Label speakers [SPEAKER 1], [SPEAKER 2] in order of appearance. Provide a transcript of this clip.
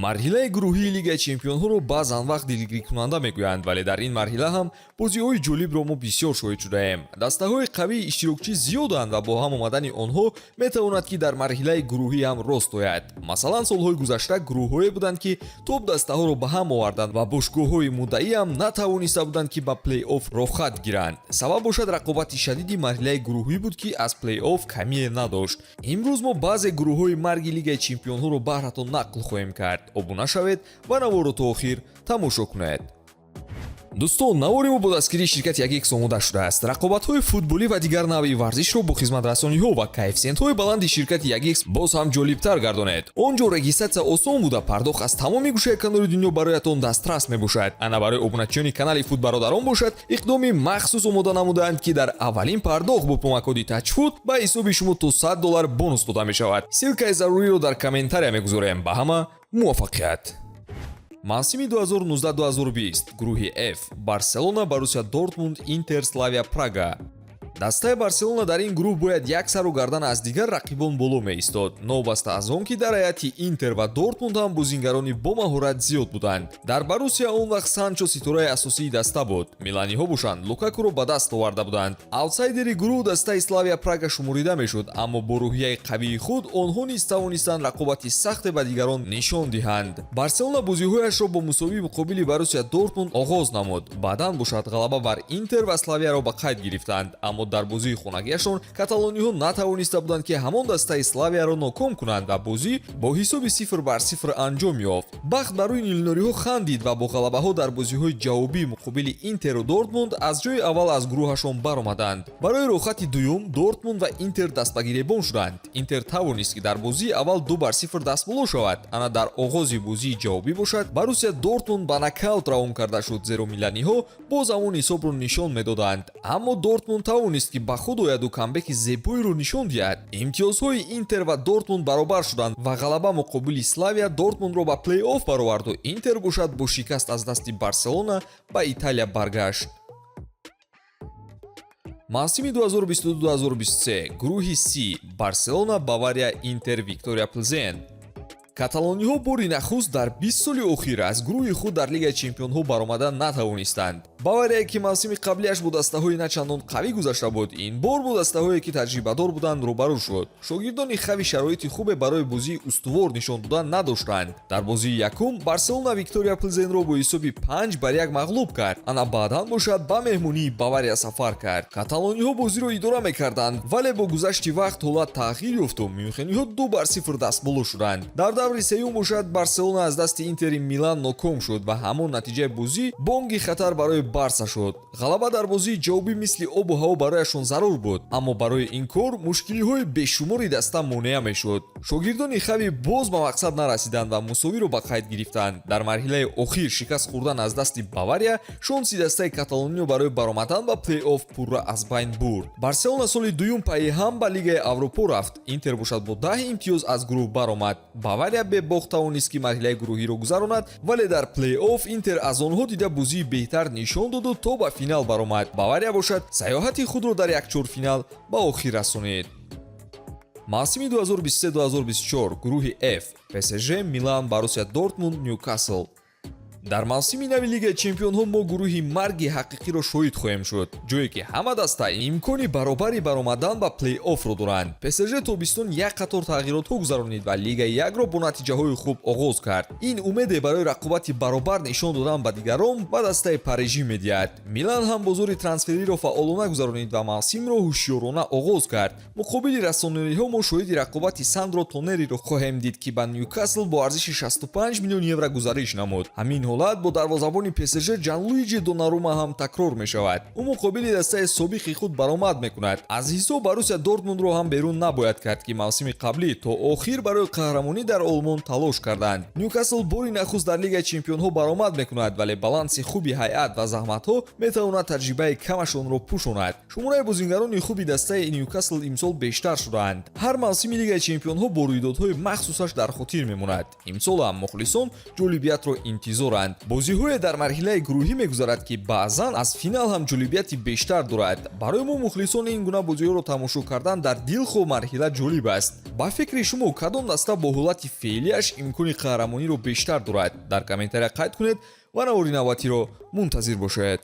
[SPEAKER 1] Марҳилаи гурӯҳии Лигаи чемпионҳоро баъзан вақт дилгиркунанда мегӯянд, вале дар ин марҳила ҳам бозиҳои ҷолибро мо бисёр шоҳид шудаем. Дастаҳои қавии иштирокчӣ зиёданд ва бо ҳам омадани онҳо метавонад, ки дар марҳилаи гурӯҳӣ ҳам рост ояд. Масалан, солҳои гузашта гурӯҳҳое буданд, ки топ дастаҳоро ба ҳам оварданд ва бошгоҳҳои муддаӣ ҳам натавониста буданд, ки ба плей-офф роҳхат гиранд. Сабаб бошад, рақобати шадиди марҳилаи гурӯҳӣ буд, ки аз плей-офф камие надошт. Имрӯз мо баъзе гурӯҳҳои марги Лигаи чемпионҳоро баҳратон нақл хоҳем кард. Обуна шавед ва наворро то охир тамошо кунед. Дӯстон, навори мо бо дастгирии ширкати Ягикс омода шудааст. Рақобатҳои футболӣ ва дигар навъи варзишро бо хизматрасониҳо ва коэффисиентҳои баланди ширкати Ягикс боз ҳам ҷолибтар гардонед. Он ҷо регистрация осон буда, пардохт аз тамоми гӯшаи канори дунё бароятон дастрас мебошад. Ана барои обуначиёни канали Футбародарон бошад, иқдоми махсус омода намудаанд, ки дар аввалин пардохт бо промокоди Тачфут ба ҳисоби шумо то 100 доллар бонус дода мешавад. Ссылкаи заруриро дар комментария мегузорем. Ба ҳама муваффақият! Мавсими 2019-2020, гурӯҳи F: Барселона, Боруссия Дортмунд, Интер, Славия Прага. Дастаи Барселона дар ин гурӯҳ бояд як сару гардан аз дигар рақибон боло меистод, новобаста аз он ки дар ҳайати Интер ва Дортмунд ҳам бозингарони бомаҳорат зиёд буданд. Дар Боруссия он вақт Санчо ситораи асосии даста буд. Миланиҳо бошанд, Лукакуро ба даст оварда буданд. Аутсайдери гурӯҳ дастаи Славия Прага шуморида мешуд, аммо бо рӯҳияи қавии худ онҳо низ тавонистанд рақобати сахте ба дигарон нишон диҳанд. Барселона бозиҳояшро бо мусовӣ муқобили Боруссия Дортмунд оғоз намуд. Баъдан бошад, ғалаба бар Интер ва Славияро ба қайд гирифтанд, аммо дар бозии хонагиашон каталониҳо натавониста буданд, ки ҳамон дастаи Славияро ноком кунанд ва бозӣ бо ҳисоби 0-0 анҷом ёфт. Бахт ба рӯи нилнориҳо хандид ва бо ғалабаҳо дар бозиҳои ҷавобӣ муқобили Интеру Дортмунд аз ҷои аввал аз гурӯҳашон баромаданд. Барои роҳхати дуюм Дортмунд ва Интер дастбагиребон шуданд. Интер тавонист, ки дар бозии аввал 2-0 дастболо шавад. Ана дар оғози бозии ҷавобӣ бошад, Боруссия Дортмунд ба нокаут равон карда шуд, зеро миланиҳо боз ҳамон ҳисобро нишон медоданд. Аммо Дортмунд тавонист, ки ба худ ояду камбеки зебоеро нишон диҳад. Имтиёзҳои Интер ва Дортмунд баробар шуданд ва ғалаба муқобили Славия Дортмундро ба плей-офф бароварду Интер бошад, бо шикаст аз дасти Барселона ба Италия баргашт. Мавсими 2022-2023, гурӯҳи С: Барселона, Бавария, Интер, Виктория Плзен. Каталониҳо бори нахуст дар 20 соли охир аз гурӯҳи худ дар Лигаи чемпионҳо баромада натавонистанд. Бавария, ки мавсими қаблиаш бо дастаҳои начандон қавӣ гузашта буд, ин бор бо дастаҳое, ки таҷрибадор буданд, рӯбарӯ шуд. Шогирдони Хави шароити хубе барои бозии устувор нишон додан надоштанд. Дар бозии якум Барселона Виктория Плзенро бо ҳисоби 5-1 мағлуб кард. Ана баъдан бошад, ба меҳмонии Бавария сафар кард. Каталониҳо бозиро идора мекарданд, вале бо гузашти вақт ҳолат тағйир ёфту мюнхениҳо 2-0 дастболо шуданд. Дар даври сеюм бошад, Барселона аз дасти Интери Милан ноком шуд ва ҳамон натиҷаи бозӣ бонги хатар барои Барса шуд. Ғалаба дар бозии ҷавобӣ мисли обу ҳаво барояшон зарур буд, аммо барои ин кор мушкилиҳои бешумори даста монеа мешуд. Шогирдони Хави боз ба мақсад нарасиданд ва мусовиро ба қайд гирифтанд. Дар марҳилаи охир шикаст хӯрдан аз дасти Бавария шонси дастаи Каталониё барои баромадан ба плей-офф пурра аз байн бурд. Барселона соли дуюм пайи ҳам ба Лигаи Аврупо рафт. Интер бошад, бо 10 имтиёз аз гурӯҳ баромад. Бавария бебохт тавонист, ки марҳилаи гурӯҳиро гузаронад, вале дар плей-офф Интер аз онҳо дида бозии беҳтар нишон доду то ба финал баромад. Бавария бошад, саёҳати худро дар якчорфинал ба охир расонид. Мавсими 2023-2024, гурӯҳи F: ПСЖ, Милан, Боруссия Дортмунд, Нюкасл. Дар мавсими нави Лигаи чемпионҳо мо гурӯҳи марги ҳақиқиро шоҳид хоҳем шуд, ҷое ки ҳама даста имкони баробари баромадан ба плей-оффро доранд. ПСЖ тобистон як қатор тағйиротҳо гузаронид ва Лигаи якро бо натиҷаҳои хуб оғоз кард. Ин умеде барои рақобати баробар нишон додан ба дигарон ба дастаи парижӣ медиҳад. Милан ҳам бозори трансфериро фаъолона гузаронид ва мавсимро ҳушёрона оғоз кард. Муқобили россонориҳо мо шоҳиди рақобати Сандро Тонериро хоҳем дид, ки ба Нюкасл бо арзиши 65 миллион евро гузариш намуд. Ҳамин ҳолат бо дарвозабони ПСЖ Ҷанлуиҷи Донарума ҳам такрор мешавад. Ӯ муқобили дастаи собиқи худ баромад мекунад. Аз ҳисоб Боруссия Дортмундро ҳам берун набояд кард, ки мавсими қаблӣ то охир барои қаҳрамонӣ дар Олмон талош карданд. Нюкасл бори нахуст дар Лигаи чемпионҳо баромад мекунад, вале баланси хуби ҳайат ва заҳматҳо метавонад таҷрибаи камашонро пӯшонад. Шумораи бозингарони хуби дастаи Нюкасл имсол бештар шудаанд. Ҳар мавсими Лигаи чемпионҳо бо рӯйдодҳои махсусаш дар хотир мемонад. Имсол ҳам мухлисон ҷолибиятро интизоранд. доранд. Бозиҳое дар марҳилаи гурӯҳӣ мегузарад, ки баъзан аз финал ҳам ҷолибияти бештар дорад. Барои мо, мухлисони ин гуна бозиҳоро тамошо кардан дар дилхоҳ марҳила ҷолиб аст. Ба фикри шумо, кадом даста бо ҳолати феълиаш имкони қаҳрамониро бештар дорад? Дар комментария қайд кунед ва навори навбатиро мунтазир бошед.